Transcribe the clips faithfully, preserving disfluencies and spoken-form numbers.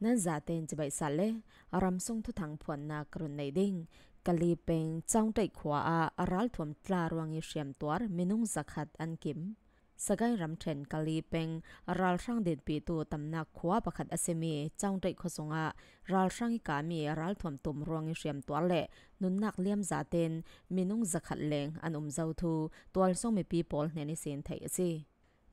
Nan zaten cibai sal le ramsung thuthang phuannak ka run nei ding. Kali peng Chaungtaih khua ah ralthuam tla ruang i hriamtuar minung zakhat an kim. Sagaing ramṭhen Kali peng ralhrang dinpitu tamnak khua pakhat a simi Chaungtaih khuasungah ralhrang i kami ralthuam tum ruang i hriamtuar le nunnak liam zaten minung zakhat leng an um zo thu tualsung mipi pawl hnen i sin theih a si.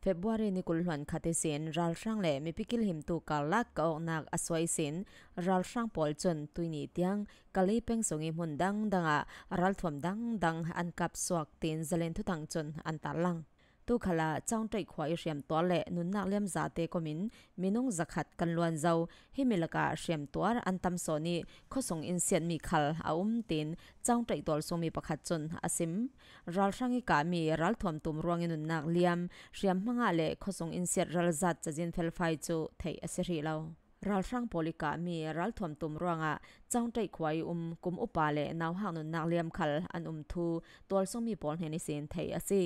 February ni kul hluan khat i sin ralhrang le mipi kilhimtu karlak ka awknak a suai sin ralhrang pawl cun tuini tiang Kali peng sung i hmun dangdang ah ralthuam dangdang an kap suak tiin zalen thuthang cun an tarlang. Tukhalah Chaungtaih khua i hriamtuar le nunnak liam zate komin minung zakhat kan luan zo. Himi lakah hriamtuar an tam sawn i khuasung in siatmi khal a um tiin Chaungtaih tualsungmi pakhat cun a sim. Ralhrang i kami ralthuam tum ruang i nunnak liam hriamhma ngah le khuasung in siat ralzat cazin felfai cu theih a si hrih lo. Ralhrang pawl i kami ralthuam tum ruangah Chaungtaih khua i um kum upa le nauhak nunnak liam khal an um thu tualsungmi pawl hnen i sin theih a si.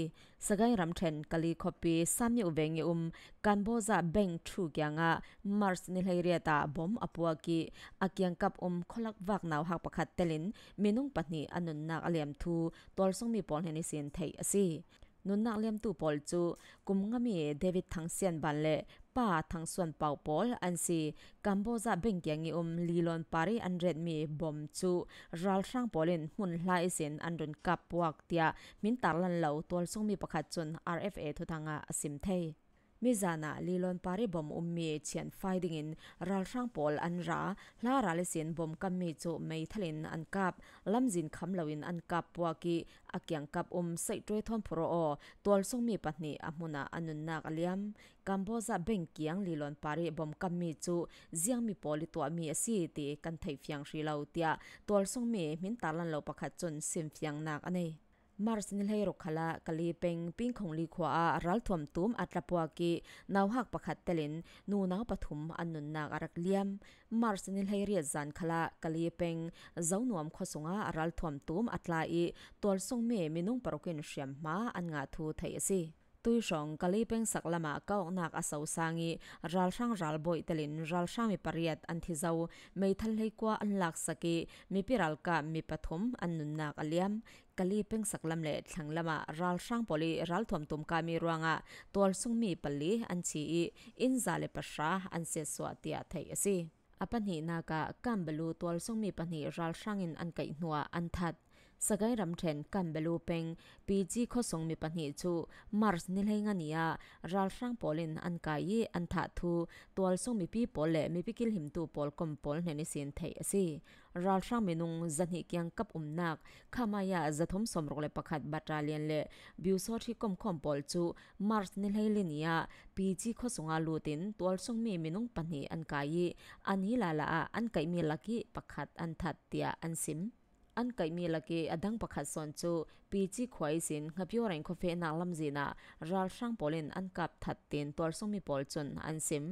Sagaing ramṭhen Kali khuapi Samyuk veng i um Kamboja Beng thu kiangah March ni hleiriat ah bom a puak i a kiangkap um khualak vak nauhak pakhat telin minung pahnih a nunnak a liam thu tualsungmi pawl hnen i sin theih a si. Nunnak liamtu pawl cu kum ngami David Thang Sian Ban le Pa Thang Suan Pau pawl an si. Kamboja Beng kiang i um Lilon Pari an retmi bom cu ralhrang pawl in hmun hla ihsin an run kap puak tiah hmin tarlan lo tualsungmi pakhat cun R F A thuthang ah a sim thei. Mizan ah Lilon Pari bom ummi chianfai dingin ralhrang pawl an ra. Hla ral ihsin bom kammi cu meithal in an kap. Lamzin kham loin an kap puak i a kiangkap um Saihtuai Thawn Phuro aw tualsungmi pahnih a hmun ah a nunnak a liam. Kamboja Beng kiang Lilon Pari bom kammi cu ziangmi pawl i tuahmi a si ti kan theih fiang hrih lo tiah tualsungmi hmin tarlan lo pakhat cun simfiangnak a nei. March ni hleiruk khalah Kali peng Pingkhongli khua ah ralthuam tum a tla puak i nauhak pakhat telin nunau pathum an nunnak a rak liam. March ni hleiriat zan khalah Kali peng Zonuam khuasungah ralthuam tum a tla i tualsungmi minung paruk in hriamhma an ngah thu theih a si. Tuihrawng Kali peng saklamah ka awknak a so sang i ralhrang ralbawi telin ralhrangmi pariat an thi zo. Meithal hleikua an laksak i mipi ralkap mi pathum an nunnak a liam. Kali peng saklam le thlanglamah ralhrang pawl i ralthuam tum kami ruangah tualsungmi pali an thi i inn za le pahra an siatsuah tiah theih a si. A pahnihnak ah Kambalu tualsungmi pahnih ralhrang in an kaih hnuah an that. Sagaing ramṭhen Kambalu peng Piji khuasungmi pahnih cu March ni hleinga ni ah ralhrang pawl in an kai i an thah thu tualsung mipi pawl le mipi kilhimtu pawl kom pawl hnen ihsin theih a si. Ralhrang minung zahnih kiangkap umnak Khamaya zathum sawmruk le pakhat battalion le Biusawthi komkhawm pawl cu March ni hleili ni ah Piji khuasung ah lut in tualsungmi minung pahnih an kai i a ni lala ah an kaihmi lak i pakhat an that tiah an sim. An kaihmi lak i a dang pakhat sawn cu Piji khua ihsin Hngapio reng khuafehnak lamzin ah ralhrang pawl in an kap that tiin tualsungmi pawl cun an sim.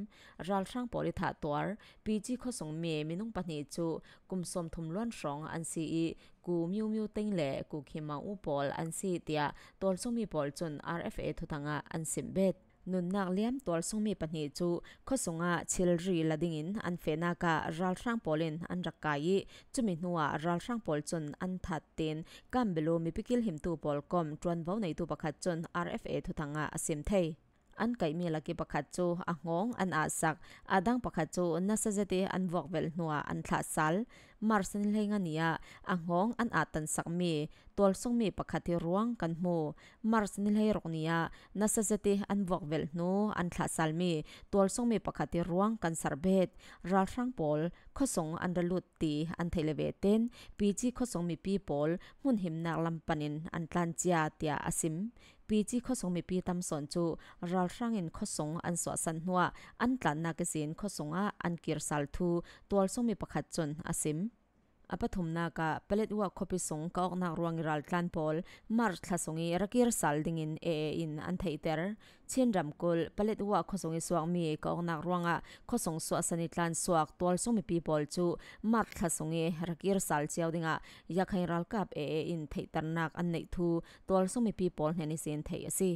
Ralhrang pawl i thah tuar Piji khuasungmi minung pahnih cu kum sawmthum luan hrawng an si i Ku Miu Miu Teng le Ku Khi Mang U pawl an si tiah tualsungmi pawl cun R F A thuthang ah an sim bet. Nunnak liam tualsungmi pahnih cu khuasung ah thilri la dingin an fehnak ah ralhrang pawl in an rak kai i cumi hnuah ralhrang pawl cun an that tiin Kambalu mipi kilhimtu pawl kom ṭuanvo neitu pakhat cun R F A thuthang ah a sim thei. An kaihmi lak i pakhat cu a hngawng an ahsak, a dang pakhat cu nasa zet i an vuakvelh hnuah an thlahsal. March ni hleinga ni ah a hngawng an ahtansakmi tualsungmi pakhat i ruang kan hmu. March ni hleiruk ni ah nasa zet i an vuakvelh hnu an thlahsalmi tualsungmi pakhat i ruang kan sarbet. Ralhrang pawl khuasung an ra lut ti an theih le ve tein Piji khuasung mipi pawl hmunhimnak lam panin an tlan cia tiah a sim. Piji khuasung mipi tam sawn cu ralhrang in khuasung an suahsan hnuah an tlannak ihsin khuasung ah an kirsal thu tualsungmi pakhat cun a sim. A pathumnak ah Paletwa khuapi sung ka awknak ruang i raltlan pawl March thla sung i ra kirsal dingin A A in an theihter. Chin ramkulh Paletwa khuasung i suakmi ka awknak ruangah khuasung suahsan i tlansuak tualsung mipi pawl cu March thla sung i ra kirsal cio dingah Yakhain ralkap A A in theihternak an neih thu tualsung mipi pawl hnen ihsin theih a si.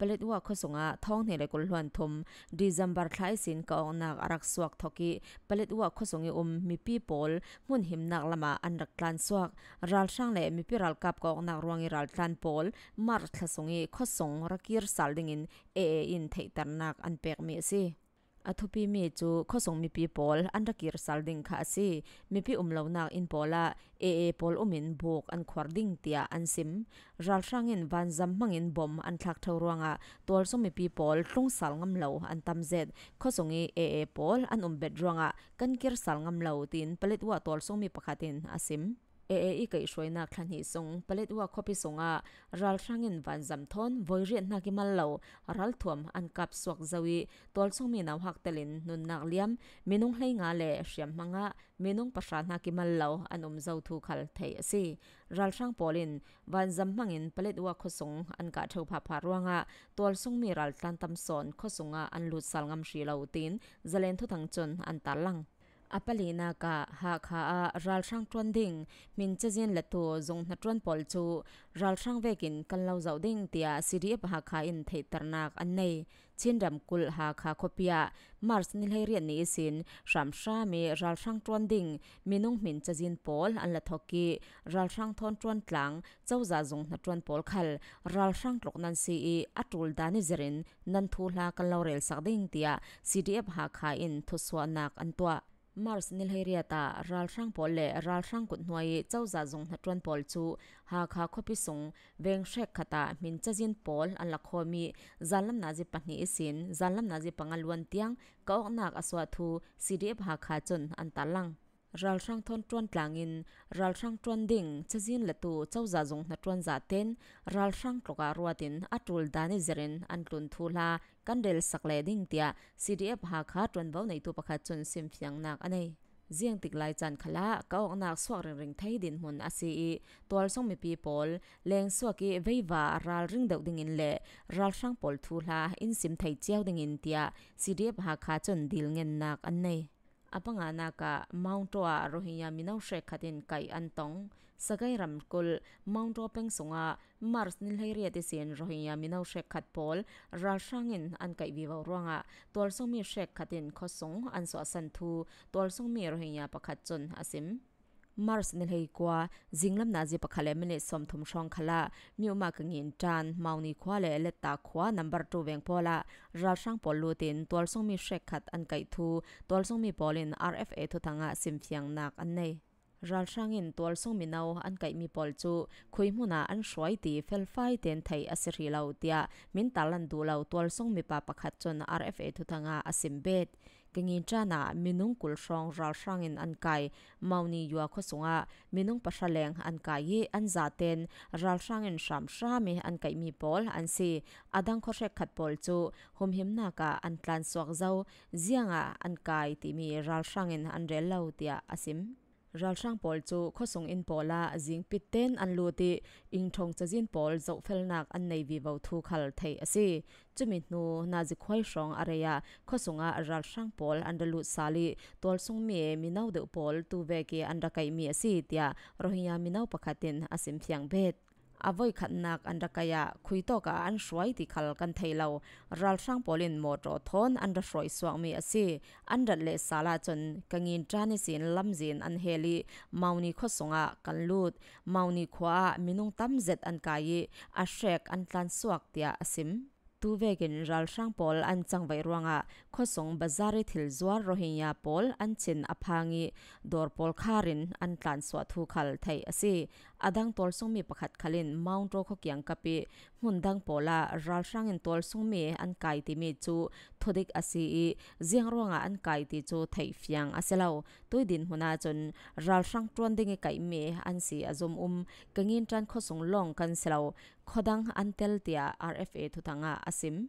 Paletwa khuasungah thawng hnih le kul hluan thum December thla ihsin ka awknak a rak suak thawk ih Paletwa khuasung ih um mipi pawl hmun himnak lamah an rak tlansuak. Ralhrang le mipi ralkap ka awknak ruangih raltlan pawl March thla sungih khuasung ra kir sal dingin A A in theihternak an pekmi a si. A thupimi cu khuasung mipi pawl an ra kir sal ding kha a si. Mipi um lonak inn pawl ah A A pawl um in buk an khuar ding tiah an sim. Ralhrang in vanzam hmangin bom an thlak tho ruangah tualsung mipi pawl tlung sal ngam lo an tam zet. Khuasung ih A A pawl an um bet ruangah kan kir sal ngam lo, tiin Paletwa tualsung mi pakhat in a sim. A A ih kaihhruainak thla hnih sung Paletwa khuapi sungah ralhrang in vanzam thawn voi riat hnak ih mal lo ralthuam an kap suak zo ih tualsung mi nauhak telin nunnak liam, minung hleinga le hriamhmang ah minung pahra hnak ih mal lo an um zo thu khal theih a si. Ralhrang pawl in vanzam hmangin Paletwa khuasung an kah tho phapha ruangah tualsung mi raltlan tam sawn khuasung ah an lut sal ngam hri lo, tiin Zalen thuthang cun an tarlang. A palinak ah Hakha ah ralhrang ṭuan ding hmin cazin latu zung hnaṭuan pawl cu ralhrang vekin kan lo zoh ding, tiah C D F Hakha in theihternak an nei. Chin ramkulh Hakha khuapi ah March ni hleiriat ni ihsin hramhram ih ralhrang ṭuan ding minung hmin cazin pawl an la thawk ih ralhrang thawn ṭuan tlang cozah zung hnaṭuan pawl khal ralhrang tluk nan si ih a ṭul dan ih zirin nan thuhla kan lo relsak ding, tiah C D F Hakha in thusuahnak an tuah. March ni hleiriat ah ralhrang pawl le ralhrang kut hnuai ih cozah zung hnaṭuan pawl cu Hakha khuapi sung veng hrekkhat ah hmin cazin pawl an la khawm ih zanlam nazi pahnih ihsin zanlam nazi panga luan tiang ka awknak a suah thu C D F Hakha cun an tarlang. Ralhrang thawn ṭuan tlangin ralhrang ṭuan ding cazin latu cozah zung hnaṭuan zaten ralhrang tluk ah ruatin a ṭul dan ih zirin an tlun thuhla kan relsak leh ding, tiah C D F Hakha ṭuanvo neitu pakhat cun simfiangnak a nei. Ziangtik lai caan khalah ka awknak suak ringring thei dinhmun a si ih tualsung mipi pawl lengsuak ih veiva ralring deuh dingin le ralhrang pawl thuhla in sim thei cio dingin, tiah C D F Hakha cun dil ngennak an nei. A panganak ah Maungtaw ah Rohingya mino hrekkhat in kaih an tong. Sagaing ramkulh Maungtaw peng sungah March ni hleiriat ihsin Rohingya mino hrekkhat pawl ralhrang in an kaih vivo ruangah tualsungmi hrekkhat in khuasung an suahsan thu tualsungmi Rohingya pakhat cun a sim. March ni hleikua zinglam nazi pakhat le minit sawmthum hrawng khalah Myanmar ka ngin ṭan Mauni khua le Letta khua number two veng pawl ah ralhrang pawl lutin tualsungmi hrekkhat an kaih thu tualsungmi pawl in R F A thuthang ah simfiangnak an nei. Ralhrang in tualsung mino an kaihmi pawl cu khui hmun ah an hruai ti felfai tein theih a si hrih lo, tiah min tarlan duh lo tualsung mipa pakhat cun R F A thuthang ah a sim bet. Ka ngin ṭan ah minung kul hrawng ralhrang in an kai. Mauni yua khuasung ah minung pahra leng an kai ih an zaten ralhrang in hramhram ih an kaihmi pawl an si. A dang khua hrekkhat pawl cu humhimnak ah an tlansuak zo. Ziangah an kai timi ralhrang in an rel lo, tiah a sim. Ralhrang pawl cu khuasung inn pawl ah zingpit tein an lut ih ingṭhong cazin pawl zohfelnak an nei vivo thu khal theih a si. Cumi hnu nazi khuai hrawng a rei ah khuasung ah ralhrang pawl an ra lut sal ih tualsungmi mino deuh pawl tuvek ih an ra kaihmi a si, tiah Rohingya mino pakhat in a simfiang bet. A voikhatnak an ra kaih ah khuitawk ah an hruai ti khal kan thei lo. Ralhrang pawl in mawṭaw thawn an ra hruai suakmi a si. An rat leh sal ahcun ka ngin ṭan ihsin lamzin an hel ih Mauni khuasung ah kan lut. Mauni khua ah minung tam zet an kai ih a hrek an tlansuak, tiah a sim. Tuvekin ralhrang pawl an cangvaih ruangah khuasung bazar ih thil zuar Rohingya pawl an chin a phang ih dawr pawl khar in an tlansuah thu khal theih a si. A dang tualsungmi pakhat khal in Maungtaw khua kiangkap ih hmun dang pawl ah ralhrang in tualsungmi an kai timi cu thudik a si ih ziang ruangah an kai ti cu theihfiang a si lo. Tui dinhmun ahcun ralhrang ṭuan ding ih kaihmi an si a zumum. Ka ngin ṭan khuasung lawng kan si lo, khuadang an tel, tiah R F A thuthang ah a sim.